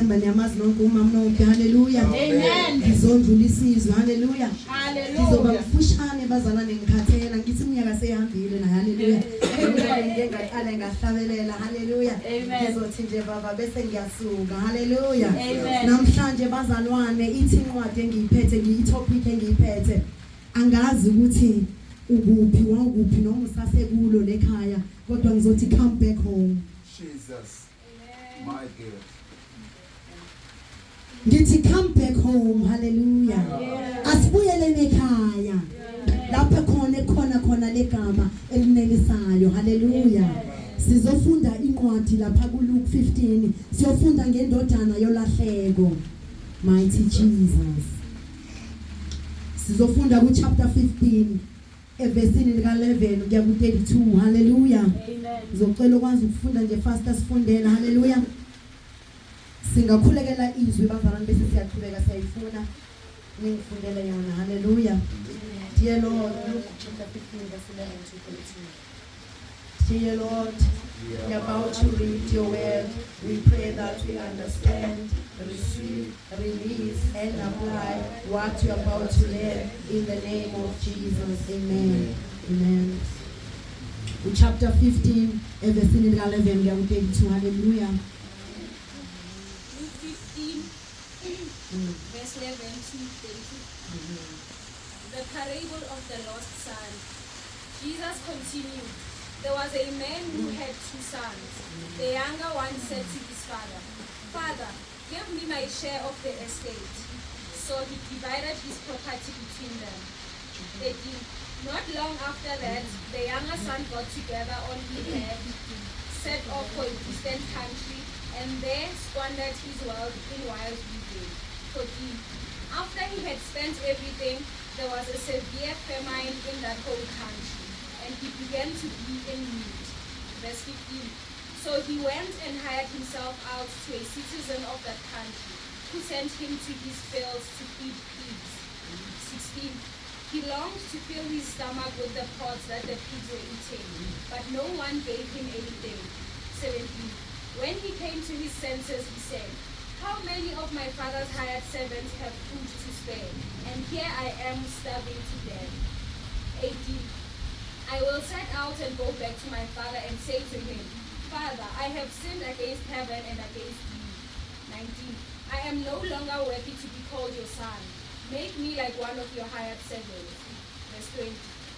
Ngiyethemba niyamazi nonke umama nonke. Haleluya. Amen. Ngizondlulisa izwi. Haleluya. Ngizoba Hallelujah. mfushane bazalwane ngikhathela ngithi iminyaka seyihambile na haleluya. Ngike ngaqala ngahlabelela haleluya. Amen. Ngizothi nje baba bese ngiyasuka haleluya. Amen. Namhlanje bazalwane ithi incwadi engiyiphethe ngiyitopic engiyiphethe angazi ukuthi ukuphi wawukuphi noma usasekulo lekhaya kodwa ngizothi come back home. Jesus. My God. Ngithi come back home haleluya. Asibuyeleni ekhaya. Lapho khona ekhona khona legama elinelisayo haleluya. Sizofunda incwadi lapha ku Luke 15 siyofunda ngendodana yolahleko. Mighty Jesus. Sizofunda ku chapter 15 evesini lika 11 kuya ku 32 haleluya. Amen. Ngizocela ukwazi ukufunda nje fast asifundele haleluya. Singakhulekela izwi bazalwane bese siyaqhubeka siyayifuna ningifundele yona haleluya. Dear Lord, Luke chapter 15 verse 11 to 32. Dear Lord, we are about to read your word. We pray that we understand, receive, release, and apply what you are about to learn in the name of Jesus. Amen. Amen. Chapter 15, evesini lika 11 kuya ku 32. Hallelujah. Luke 15, verse 11 to 32. The parable of the lost son. Jesus continued, There was a man who had two sons. The younger one said to his father, Father, give me my share of the estate. So he divided his property between them. 13. Not long after that, the younger son got together all he had, set off for a distant country, and there squandered his wealth in wild living. 14. After he had spent everything, there was a severe famine in that whole country, and he began to be in need. Verse 15. So he went and hired himself out to a citizen of that country, who sent him to his fields to feed pigs. 16. He longed to fill his stomach with the pods that the pigs were eating, but no one gave him anything. 17. When he came to his senses, he said, How many of my father's hired servants have food to spare, and here I am starving to death? 18. I will set out and go back to my father and say to him, Father, I have sinned against heaven and against you. 19. I am no longer worthy to be called your son. Make me like one of your hired servants. Verse 20.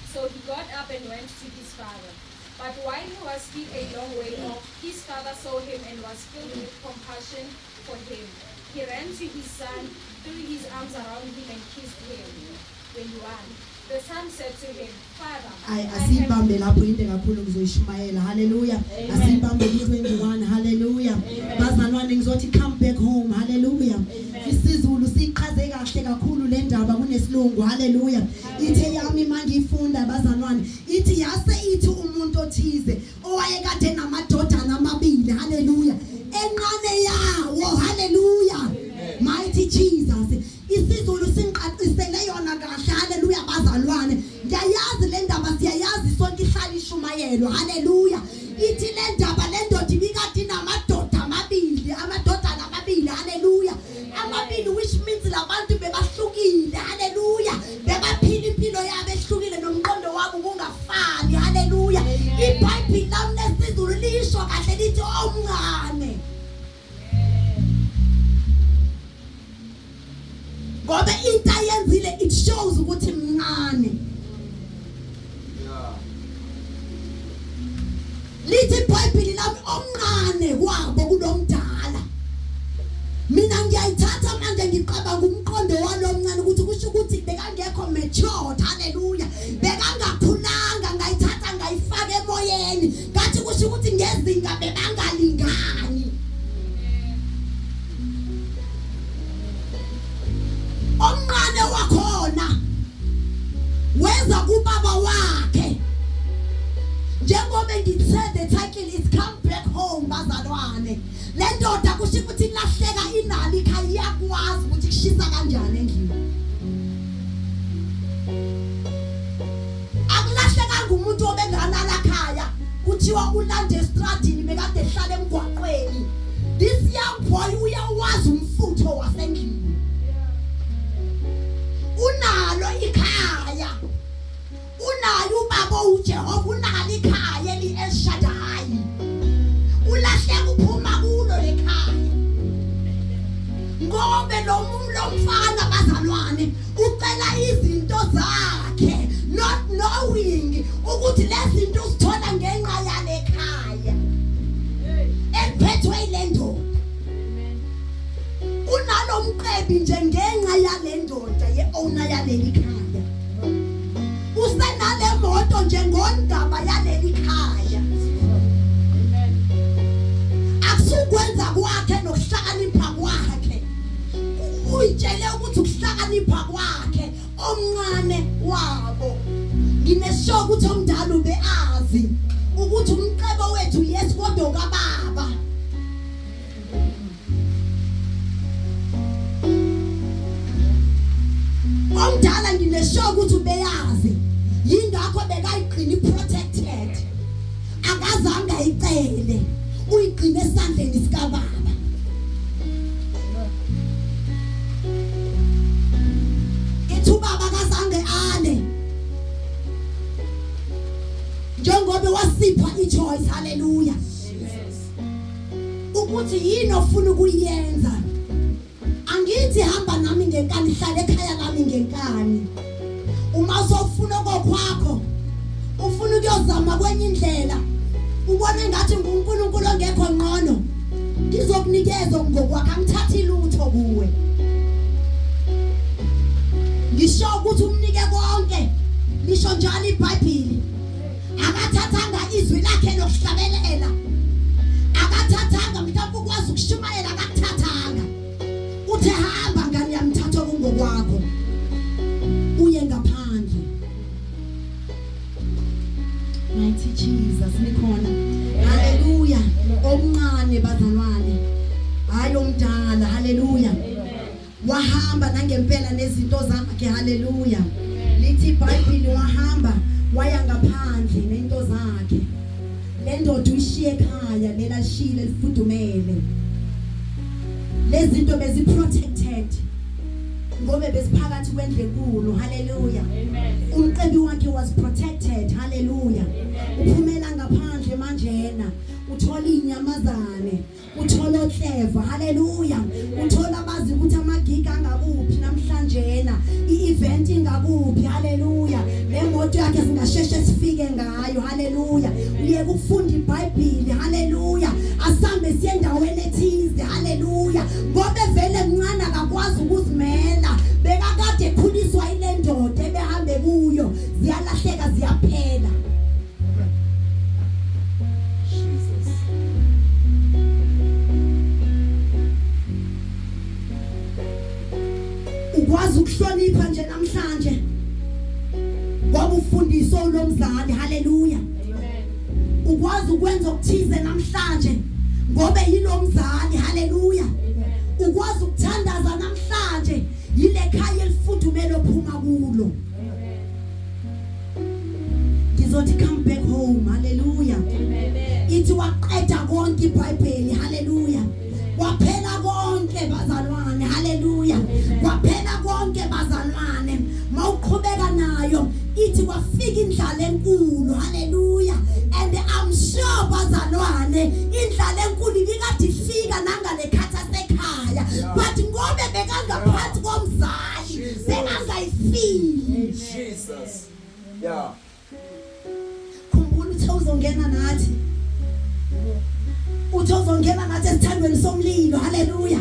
So he got up and went to his father. But while he was still a long way off, his father saw him and was filled with compassion for him. He ran to his son, threw his arms around him, and kissed him. 21. The son said to him, Father, Ay I have asibambe lapho inde kakhulu ngizoyishumayela haleluya asibambe ku21 haleluya bazalwane ngizothi come back home haleluya isiZulu sichaze kahle kakhulu le ndaba kunesilungu haleluya ithe yami mangifunda bazalwane ithi yase ithi umuntu othize owayekade namadodana amabili haleluya enqane yawo haleluya mighty Jesus isiZulu singiqaqisele yona kahle haleluya bazalwane ngiyayazi le ndaba siyayazi sonke ihlala ishumayelo haleluya ithi le ndaba le ndoda ibikade inamadoda amabili amadodana amabili haleluya amabili which means labantu bebahlukile haleluya bebaphila impilo yabo ehlukile nomqondo wabo kungafani haleluya iBhayibheli lami lesiZulu lisho kahle lithi omncane ngoba into ayenzile it shows ukuthi mncane Yeah. lithi iBhayibheli lami omncane kwabo kulomdala mina ngiyayithatha manje ngiqabanga umqondo walomncane ukuthi kusho ukuthi bekangekho matured haleluya bekangakhulanga ngayithatha ngayifaka emoyeni ngathi kusho ukuthi ngezinga bebangalingani omncane wakhona weza kubaba wakhe njengoba ngithe the title is come back home bazalwane le ndoda kusho ukuthi ilahleka inalo ikhaya iyakwazi ukuthi kushisa kanjani endlini akulahlekanga umuntu obengalala ekhaya kuthiwa ulande estradini bekade ehlala emgwaqweni this young boy uyawazi izinto zakhe not knowing ukuthi lezi zinto uzithola ngenxa yale khaya eliphethwe ile ndoda. Unalomqebi nje ngenxa yale ndoda ye-owner yaleli khaya. Usenale moto nje ngondaba yaleli khaya. Akusukwenza kwakhe nokuhlakanipha kwakhe. Uyitshele ukuthi ukuhlakanipha kwakhe omncane wabo. Nginesho ukuthi omdala ubeazi ukuthi umcebo wethu yes kodwa kababa. Omdala nginesho ukuthi ubeyazi yingakho bekayigcina protected akazange ayicele uyigcine esandleni sikababa. Ithi ubaba akazange ale njengoba wasipha ichoice. Haleluya. Ukuthi yini ofuna ukuyenza. Angithi hamba nami ngenkani, hlala ekhaya lami ngenkani. Uma usofuna okokwakho ufuna ukuyozama kwenye indlela ubone ngathi nguNkulunkulu ongekho ngqono, ngizokunikeza ngokwakho, angithathi lutho kuwe. Ngisho ukuthi umnike konke, lisho njalo iBhayibheli. Akathathanga izwi lakhe lokuhlabelela, akathathanga mhlawumbe ukwazi ukushumayela, akakuthathanga. Uthe hamba ngane yamthatha okungokwakho uye ngaphandle. Mighty Jesus, nikhona. Haleluya. Omncane bazalwane, hayi omdala. Haleluya. Wahamba nangempela nezinto zakhe. Haleluya. Lithi iBhayibheli wahamba waya ngaphandle nento zakhe. Le ndoda uyishiye ekhaya lela lishile lifudumele. Lezi zinto bezi protected ngoba besiphakathi kwendlu enkulu. Haleluya. Umqebi wakhe was protected. Haleluya. Uphumela ngaphandle manjena uthola inyamazane, uthola ohleva. Haleluya. Uthola abazi ukuthi amagigi angakuphi namhlanje na, i-event ingakuphi. Haleluya. Le moto yakhe singasheshe sifike ngayo. Haleluya. Uye ukufunda iBhayibheli. Haleluya. Asambe siye endaweni ethize. Haleluya. Ngoba vele mncane akakwazi ukuzimela, bekakade ekhuliswa ile ndoda ebehambe kuyo, ziyalahleka ziyaphela. Jesus. Ukwazi ukuhlonipha nje namhlanje ngoba ufundiswe ulomzali. Haleluya. Ukwazi ukwenza okuthize namhlanje ngoba yilomzali. Haleluya. Ukwazi ukuthandaza namhlanje yile khaya elifudumele ophuma kulo. Ngizothi come back home. Haleluya. Ithi waqeda konke iBhayibheli. Haleluya. Kwaphela konke bazalwane. Haleluya. Kwaphela konke bazalwane. Mawuqhubeka nayo ithi kwafika indlala enkulu. Haleluya. And I'm sure bazalwane indlala enkulu ibikade ifika nangalekhatha sekhaya, but ngobe bekangaphansi komzali bekangayifili. Jesus. Yeah. Khumbula uthe uzongena nathi, uthe uzongena nathi esithandweni somlilo. Haleluya.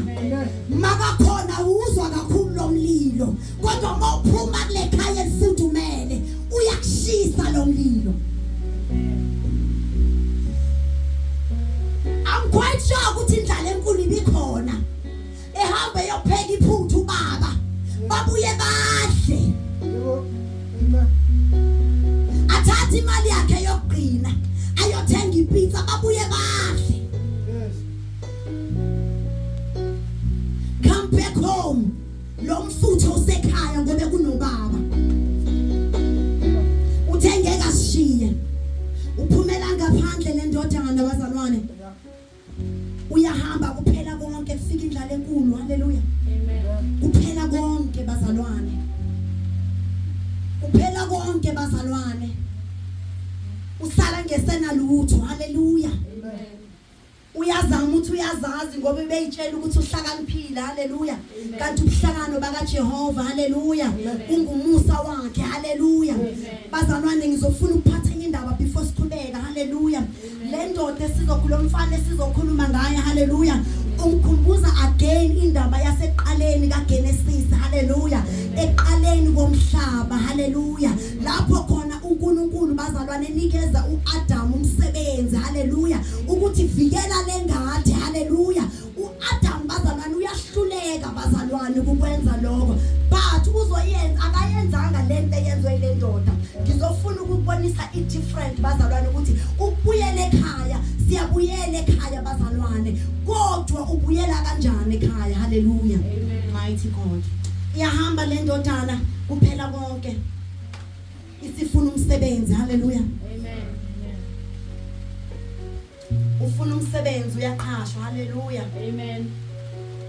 Makakhona uzwa kakhulu lo mlilo, kodwa mawuphuma kule khaya elifudumele uyakushisa lo mlilo. I'm quite sure ukuthi indlala enkulu ibikhona, ehambe yopheka iphuthu ubaba, babuye badle, athathe imali yakhe yokugcina ayothenga ipizza, babuye badle. Come back home, lo mfutho usekhaya ngoba kunobaba uthengeka asishiye. Uphumela ngaphandle le ndodana bazalwane, uyahamba, kuphela konke, kufika indlala enkulu. Haleluya. Kuphela konke bazalwane, kuphela konke bazalwane, usala ngesena lutho. Haleluya. Uyazama ukuthi uyazazi ngoba beyitshela ukuthi uhlakaniphile. Haleluya. Kanti ubuhlakano bakaJehova, haleluya, kungumusa wakhe. Haleluya. Bazalwane, ngizofuna ukuphatha enye indaba before siqhubeka. Haleluya. Le ndoda esizokhuluma, umfana esizokhuluma ngaye, haleluya, ungikhumbuza again indaba yaseqaleni kaGenesis. Haleluya. Eqaleni komhlaba, haleluya, lapho khona uNkulunkulu, bazalwane, enikeza uAdam umsebenzi, haleluya, ukuthi vikela lengadi. Haleluya. uAdam, bazalwane, uyahluleka, bazalwane, ukwenza lokho, but uzoyenza. Akayenzanga lento eyenziwe ile ndoda. Ngizofuna ukubonisa i-different, bazalwane, ukuthi ukubuyela ekhaya, siyabuyela ekhaya, bazalwane, kodwa ubuyela kanjani ekhaya? Haleluya. Mighty God. Iyahamba le ndodana, kuphela konke, isifuna umsebenzi. Haleluya. Amen. Ufuna umsebenzi, uyaqhashwa. Haleluya. Amen.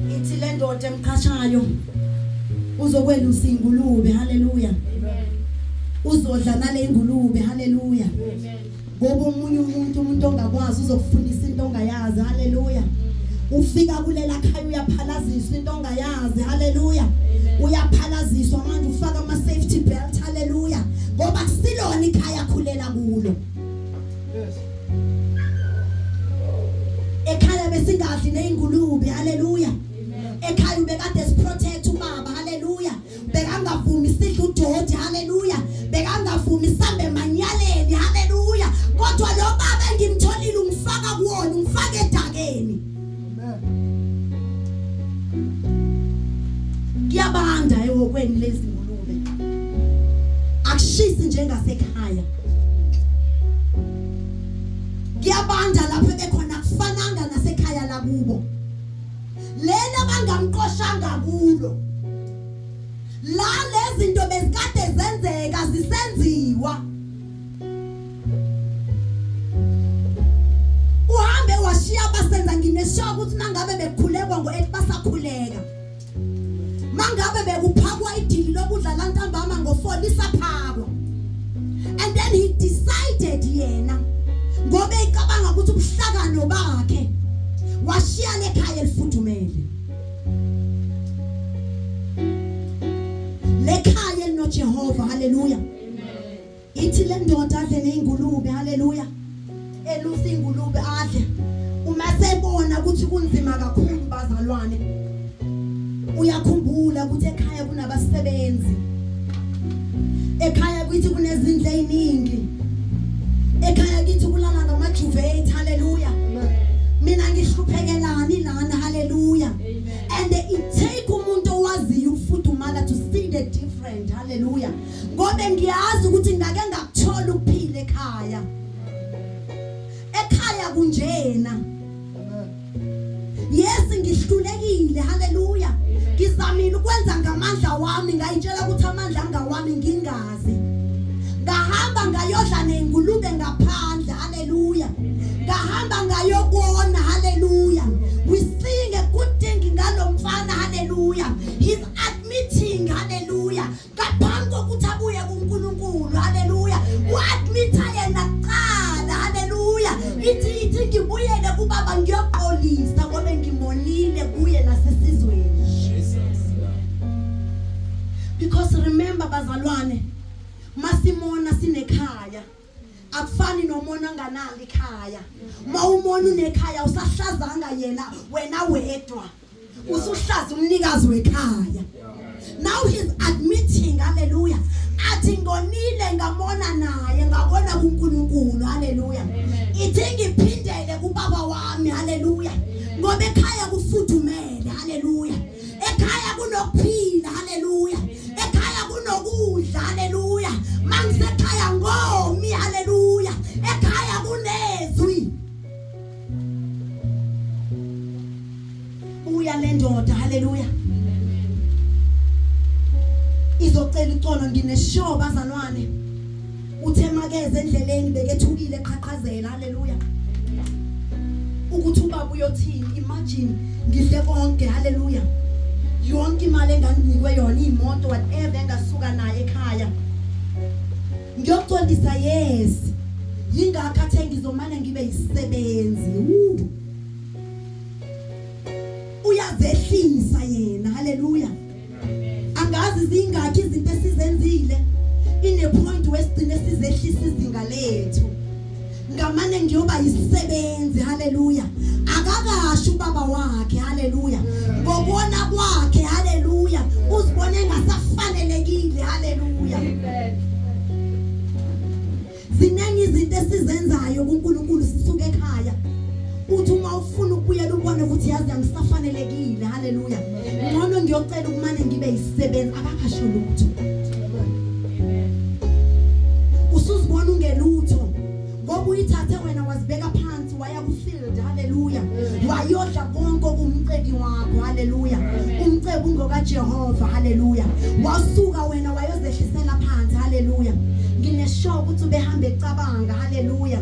Ithi le ndoda emqhashayo uzokwelusa ingulube. Haleluya. Amen. Uzodla nale ingulube. Haleluya. Amen. Ngoba omunye umuntu ongakwazi uzokufundisa into ongayazi. Haleluya. Ufika kulela khaya, uyaphalaziswa into ongayazi. Haleluya. Uyaphalaziswa manje, ufaka ama safety belt. Haleluya. Ngoba kusilona ikhaya khulela kulo. Ekhaya besingadli nezingulube. Haleluya. Ekhaya ubekade siprotect ubaba. Haleluya. Bekangavumi sidla udoti. Haleluya. Bekangavumi sambe manyaleni. Haleluya. Kodwa lo baba engimtholile ungifaka kuwona, ungifaka edakeni. Kuyabanda ehokweni lezi ngulube, akushisi njengasekhaya. Kuyabanda lapho bekhona, kufananga nasekhaya lakubo lena bangamqoshanga kulo. La lezi zinto bezikade zenzeka, zisenziwa. Uhambe washiya abasenza. Ngineshock ukuthi mangabe bekukhulekwa ngo8, basakhuleka. Mangabe bekuphakwa idili lokudla lantambama ngo4, lisaphakwa. And then he decided yena, ngoba ecabanga ukuthi ubuhlakano bakhe, washiya lekhaya elifudumele, lekhaya elinoJehova. Haleluya. Ithi le ndoda adle nezingulube. Haleluya. Elusa ingulube, adle. Uma sebona ukuthi kunzima kakhulu, bazalwane, uyakhumbula ukuthi ekhaya kunabasebenzi, ekhaya kuthi kunezindlu eziningi, ekhaya kithi kulala ngamajuvet. Haleluya. Mina ngihluphekelani lana? Haleluya. And it take umuntu owaziyo ukufudumala to see the different. Haleluya. Ngoba ngiyazi ukuthi ngake ngakuthola ukuphila ekhaya. Ekhaya kunjena. Yes, ngihlulekile. Haleluya. Ngizamile ukwenza ngamandla wami, ngayitshela ukuthi amandla angawami, ngingazi. Ngahamba ngayodla nengulube ngaphandle. Haleluya. Ngahamba ngayobona. Haleluya. We seeing a good thing ngalomfana. Haleluya. He's admitting, haleluya, ngaphambi kokuthi abuye kuNkulunkulu. Haleluya. Uadmita yena kuqala. Haleluya. Ithi ngibuyele kubaba ngiyoxolisa ngoba ngimonile kuye nasesizweni. Jesus. Yeah. Because remember, bazalwane, masimona sinekhaya akufani nomona onganalo ikhaya. Mawumona unekhaya, usahlazanga yena wena wedwa, usuhlaza umnikazi wekhaya. Now he's admitting, hallelujah, athi ngonile, ngamona naye, ngabona kuNkulunkulu. Hallelujah. Ithi ngiphindele kubaba wami. Hallelujah. Ngoba ekhaya kufudumele. Hallelujah. Ekhaya kunokuphila. Hallelujah. Ekhaya kunokudla. Hallelujah. Mangisekhaya ngomi. Hallelujah. Ekhaya kunezwi. Uya le ndoda, hallelujah, izocela uxolo. Ngineshow, bazalwane, uthe makeze endleleni bekethukile, eqhaqhazela. Haleluya. Ukuthi ubaba uyothini? Imagine, ngidle konke. Haleluya. Yonke imali enganginikwe yona, imoto, whatever engasuka naye ekhaya, ngiyoxolisa. Yes, yingakho athe ngizomane ngibe yisebenzi. Uyazehlisa yena. Haleluya. Angazi zingakhi izinto esizenzile, ine point wesigcine sizehlisa izinga lethu. Ngamane ngiyoba yisebenzi. Haleluya. Akakasho ubaba wakhe. Haleluya. Ngokubona kwakhe, haleluya, uzibone engasafanelekile. Haleluya. Ziningi izinto esizenzayo kuNkulunkulu sisuke ekhaya, uthi uma ufuna ukubuyela ubone ukuthi yazi angisafanelekile. Haleluya. Ngcono ngiyocela ukumane ngibe yisebenzi. Akakasho lutho. Usuzibona ungelutho ngoba uyithathe wena wazibeka phansi, waya ku-field. Haleluya. Wayodla konke okumcebi wakho. Haleluya. Umcebi ungokaJehova. Haleluya. Wasuka wena wayozehlisela phansi. Haleluya. Nginesure ukuthi ubehamba ecabanga. Haleluya.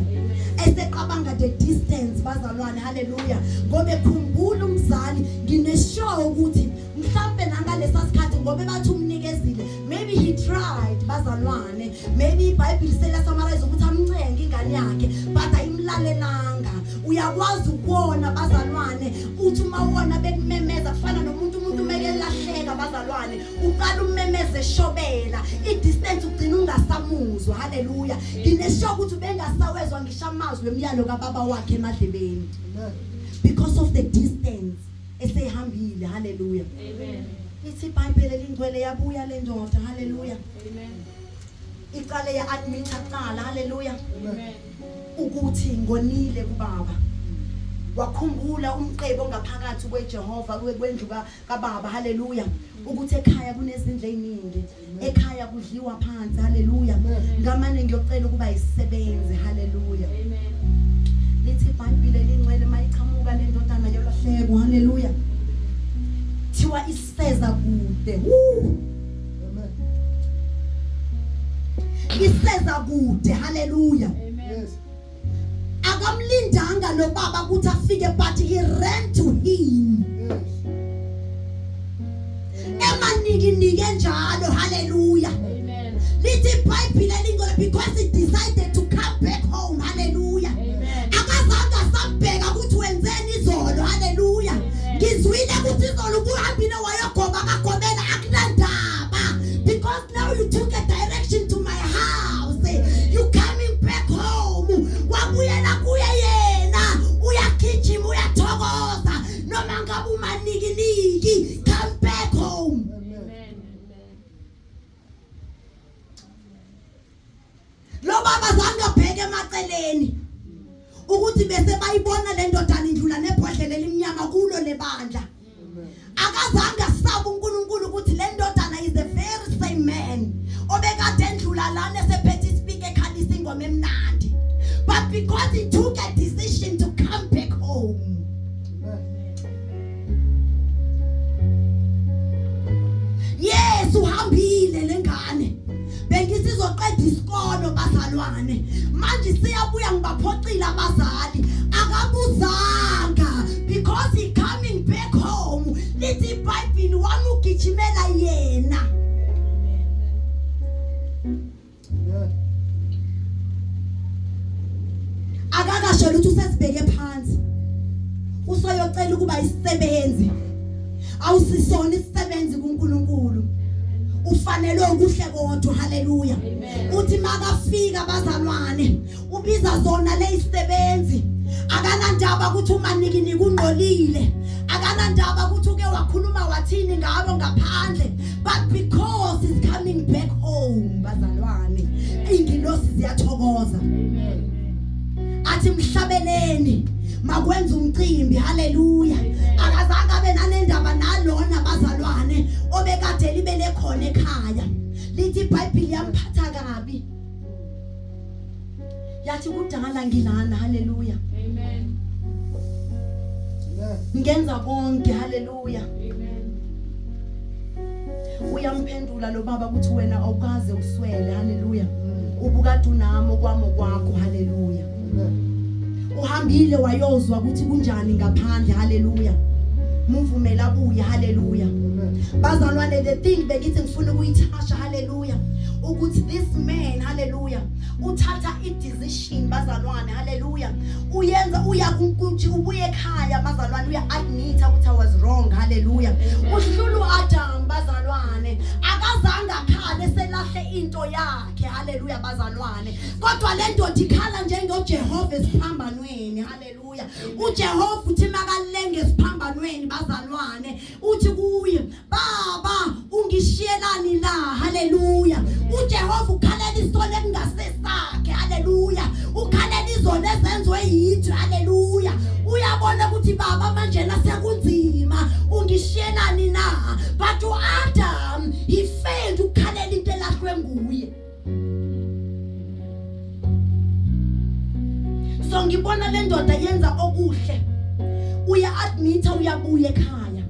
Eseqabanga the distance, bazalwane. Haleluya. Ngoba ekhumbula umzali, nginesure ukuthi mhlambe nangalesa sikhathi, ngoba bathi umnikezile, maybe he tried, bazalwane. Maybe iBhayibheli selasummarize ukuthi amncenge ingane yakhe, but ayimlalelanga. Uyakwazi ukubona, bazalwane, uthi uma wona bekumemeza, kufana nomuntu, umuntu umeke lahleka, bazalwane, uqala umemeze shobela i-distance, ugcina ungasamuzwa. Haleluya. Nginesure ukuthi ubengasawezwa ngisho amazwi emiyalo kababa wakhe emadlebeni because of the distance esehambile. Haleluya. Amen. Ithi iBhayibheli elingcwele, yabuya le ndoda. Haleluya. Amen. Iqale ya-admit kuqala. Haleluya. Amen. Ukuthi ngonile kubaba. Wakhumbula umcebo ongaphakathi kweJehova, kwendlu kababa. Haleluya. Ukuthi ekhaya kunezindlu eziningi, ekhaya kudliwa phansi. Haleluya. Ngamane ngiyocela ukuba isebenze. Haleluya. Amen. Lithi iBhayibheli elingcwele, mayiqhamuka le ndodana yolahleko, haleluya, thiwa iseza kude. Woo! Iseza kude. Haleluya. Amen. Akamlindanga lo baba ukuthi afike, but he ran to him emanikinike njalo. Haleluya. Amen. Lithi iBhayibheli elingcwele, because he decided to come back home. Haleluya. Amen. Akazange asambheka ukuthi wenzeni izolo. Haleluya. Ngizwile ukuthi izolo ubuhambile wayogoba kagobela, akulandaba, because now you took a direction to my house, you coming back home. Wabuyela kuye yena, uyagijima, uyathokoza, noma ngabe umanikiniki, come back home. Amen. Lo baba zange abheke emaceleni ukuthi bese bayibona le ndodana indlula nebhodlela elimnyama kulo lebandla. Akazange asaba uNkulunkulu ukuthi le ndodana is the very same man obekade endlula lana esephethe ispeaker ekhalisa ingoma emnandi, but because he took a decision to come back home. Yes, uhambile lengane. Bengithi izoqeda isikolo, bazalwane, manje siyabuya, ngibaphoxile abazali. Akabuzanga because he coming back home. Lithi iBhayibheli wamugijimela yena. Akakasho lutho, usesibheke phansi, usoyocela ukuba isisebenzi. Awusisona isisebenzi kuNkulunkulu, ufanelwe ukuhle kodwa. Haleluya. Uthi makafika, bazalwane, ubiza zona lezisebenzi. Akanandaba ukuthi umanikiniki ungqolile, akanandaba ukuthi uke wakhuluma wathini ngabo ngaphandle, but because he's coming back home, bazalwane, ingilosi ziyathokoza. Athi mhlabeleni, makwenza umcimbi. Haleluya. Akazange abe nanendaba nalona, bazalwane, obekade libele khona ekhaya. Lithi iBhayibheli yamphatha kabi, yathi kudala ngilana. Haleluya. Amen. Ngenza konke. Haleluya. Amen. Uyamphendula lo baba ukuthi wena awukaze uswele. Haleluya. Ubukade unami, okwami kwakho. Haleluya. Uhambile wayozwa ukuthi kunjani ngaphandle. Haleluya. Muvumela abuye. Haleluya. Bazalwane, the thing bengithi ngifuna ukuyithasha, hallelujah, ukuthi this man, hallelujah, uthatha i-decision, bazalwane, hallelujah, uyenza uya kuNkulunkulu, ubuye ekhaya, bazalwane, uya admit ukuthi I was wrong, hallelujah. Uhlulu Adam, bazalwane, akazange akhale selahle into yakhe, hallelujah, bazalwane, kodwa le ndoda ikhala njengoJehova esiphambanweni, hallelujah. uJehova uthi makalenge esiphambanweni, bazalwane, uthi kuye, "Baba, ungishiyelani la?" Haleluya. uJehova ukhalela isono ekungasesakhe, haleluya, ukhalela izono ezenziwe yithi, haleluya. Uyabona ukuthi, "Baba, manje la sekunzima, ungishiyelani na?" But uAdam, he failed ukukhalela into elahlwe nguye. So ngibona le ndoda yenza okuhle, uya admit, uyabuya ekhaya,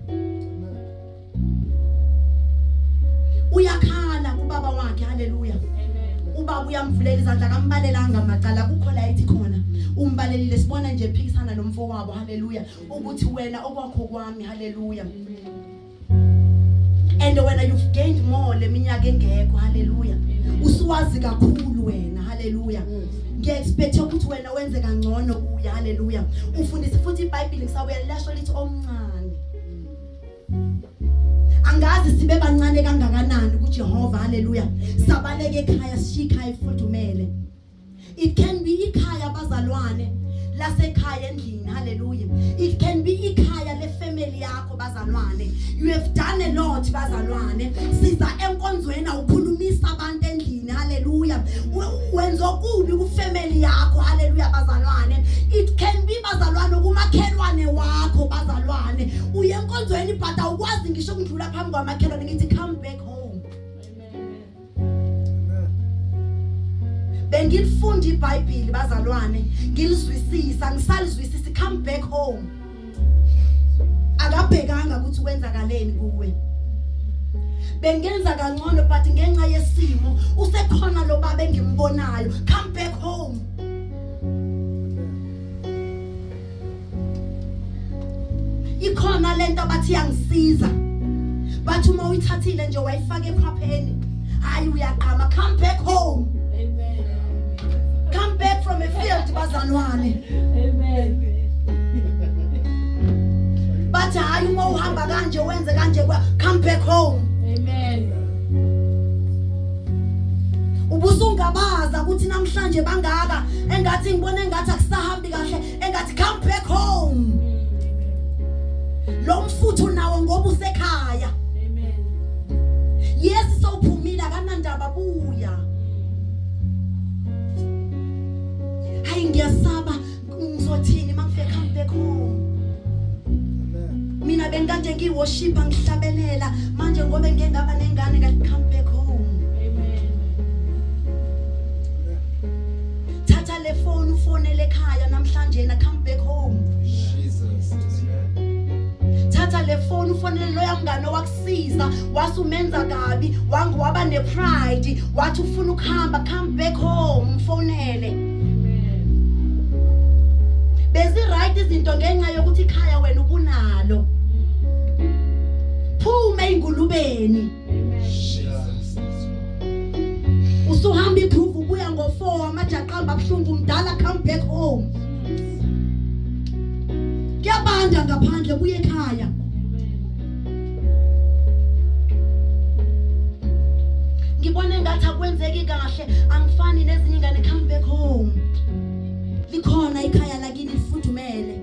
uyakhala kubaba wakhe, haleluya. Ubaba uyamvulela izandla, kambalelanga amacala, kukho la ethi khona umbalelile. Sibona nje ephikisana nomfo wabo, haleluya, ukuthi wena okwakho kwami, haleluya, and wena you've gained more leminyaka engekho, haleluya, usuwazi kakhulu wena, haleluya, ngiexpect ukuthi wena wenze kangcono kuya, haleluya. Ufundise futhi iBhayibheli, ngisabuya, lasho lithi omncane. Angazi sibe bancane kangakanani kuJehova, haleluya, sabaleke ekhaya, sishiya ikhaya ifudumele. It can be ikhaya, bazalwane, lasekhaya endlini, haleluya. It can be ikhaya lefamily yakho, bazalwane. You have done a lot, bazalwane. Siza enkonzweni, awukhulumisa abantu endlini, haleluya, wenza okubi kufamily yakho, haleluya, bazalwane. It can be, bazalwane, kumakhelwane wakho, bazalwane. Uye enkonzweni but awukwazi ngisho ukudlula phambi kwamakhelwane. Ngithi come back home. Bengilifunda iBhayibheli, bazalwane, ngilizwisisa, ngisalizwisisa. Come back home. Akabhekanga ukuthi kwenzakaleni kuwe. Bengenza kangcono, but ngenxa yesimo usekhona lo baba engimbonayo. Come back home. Ikhona lento abathi yangisiza, bathi uma uyithathile nje wayifaka ekhwapheni, hayi, uyaqhama. Come back home. Amen. Come back from a field, bazalwane. Amen. Bathi hayi, uma uhamba kanje, wenze kanje kwa, come back home. Amen. Ubusungabaza ukuthi namhlanje bangaka, engathi ngibona engathi akusahambi kahle, engathi, come back home. Lo mfutho nawo ngoba usekhaya. Amen. Yes, sowuphumile, akanandaba, buya. Hayi, ngiyasaba, ngizothini mangifika? Come back home. Mina bengikade ngiworship, ngihlabelela, manje ngoba ngeke ngaba nengane ngathi, come back home. Amen. Thatha le phone, ufonele ekhaya namhlanje na, come back home. Jesus. Amen. Thatha le phone, ufonele loya mngane owakusiza, wasumenza kabi, wangu waba nepride, wathi ufuna ukuhamba. Come back home, mfonele. Amen. Bezi right izinto ngenxa yokuthi ikhaya wena ubunalo. Phuma engulubeni. Amen. Jesus. Usuhamba igroove, ubuya ngo4, amajaqamba abuhlungu, mdala. Come back home. Kuyabanda ngaphandle, buye ekhaya. Amen. Ngibona engathi akwenzeki kahle, angifani nezinye ingane. Come back home. Likhona ikhaya lakini, lifudumele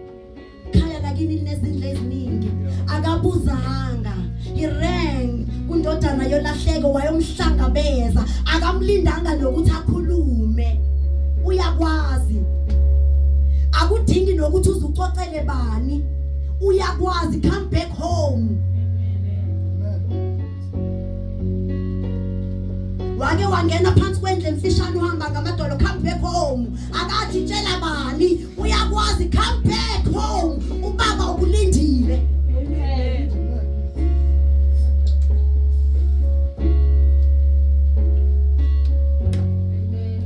ikhaya lakini, linezindlu eziningi. Akabuzanga, he ran kundodana yolahleko, wayomhlangabeza, akamlindanga nokuthi akhulume. Uyakwazi, akudingi nokuthi uzucocele bani, uyakwazi. Come back home. Amen. Wake wangena phansi kwendle emfishane, uhamba ngamadolo. Come back home. Akathi tshela bani, uyakwazi. Come back home, ubaba ukulindile. Amen. Amen.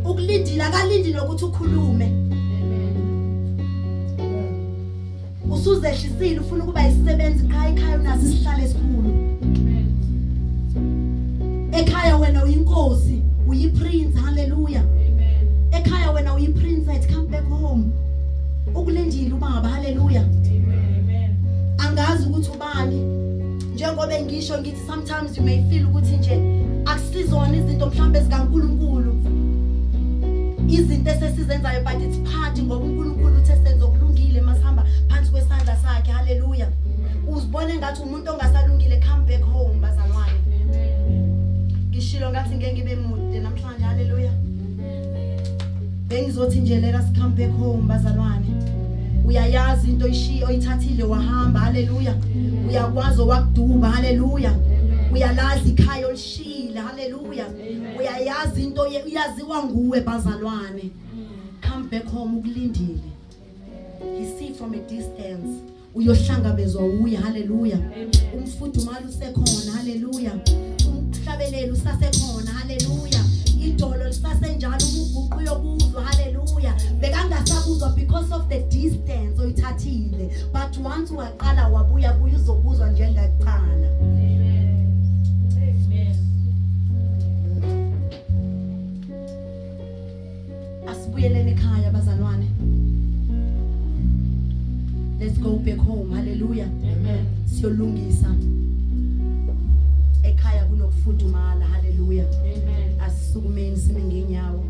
Ukulindile, akalindi nokuthi ukhulume. Amen. Usuzehlisile, ufuna ukuba isisebenzi qha, ikhaya unaso isihlalo esikhulu. Amen. Uyinkosi, uyiprince. Hallelujah. Amen. Ekhaya wena uyiprincess, come back home. Ukulindile ubaba. Hallelujah. Amen. Angazi ukuthi ubani, njengoba ngisho ngithi sometimes you may feel ukuthi nje akusizona izinto mhlawumbe zikaNkuluNkulu, izinto esesizenzayo, but it's part, ngoba uNkulunkulu uthe senze okulungile masihamba phansi kwesandla sakhe. Haleluya. Uzibone ngathi umuntu ongasalungile, come back home, bazalwane. Amen. Ngishilo ngathi ngeke ngibe mude namhlanje. Haleluya. Bengizothi nje let us come back home, bazalwane. Uyayazi into oyishiyo, oyithathile wahamba. Haleluya. Uyakwazi owakuduba. Haleluya. Uyalazi ikhaya olishiyile. Haleluya. Uyayazi into uyaziwa nguwe, bazalwane. Come back home, ukulindile. He see from a distance. Uyohlangabezwa uye. Haleluya. Umfudumalo usekhona. Haleluya. Umhlabelelo usasekhona. Haleluya. Idolo lisasenjalo, umuguqu yokuzwa. Haleluya. Bekangasakuzwa because of the distance oyithathile, but once waqala wabuya kuye, uzokuzwa njengakuqala. Amen. Amen. Asibuyeleni ekhaya, bazalwane. Let's go back home. Hallelujah. Amen. Siyolungisa ekhaya, kunokufudumala. Hallelujah. Amen. Asisukumeni sime ngenyawo.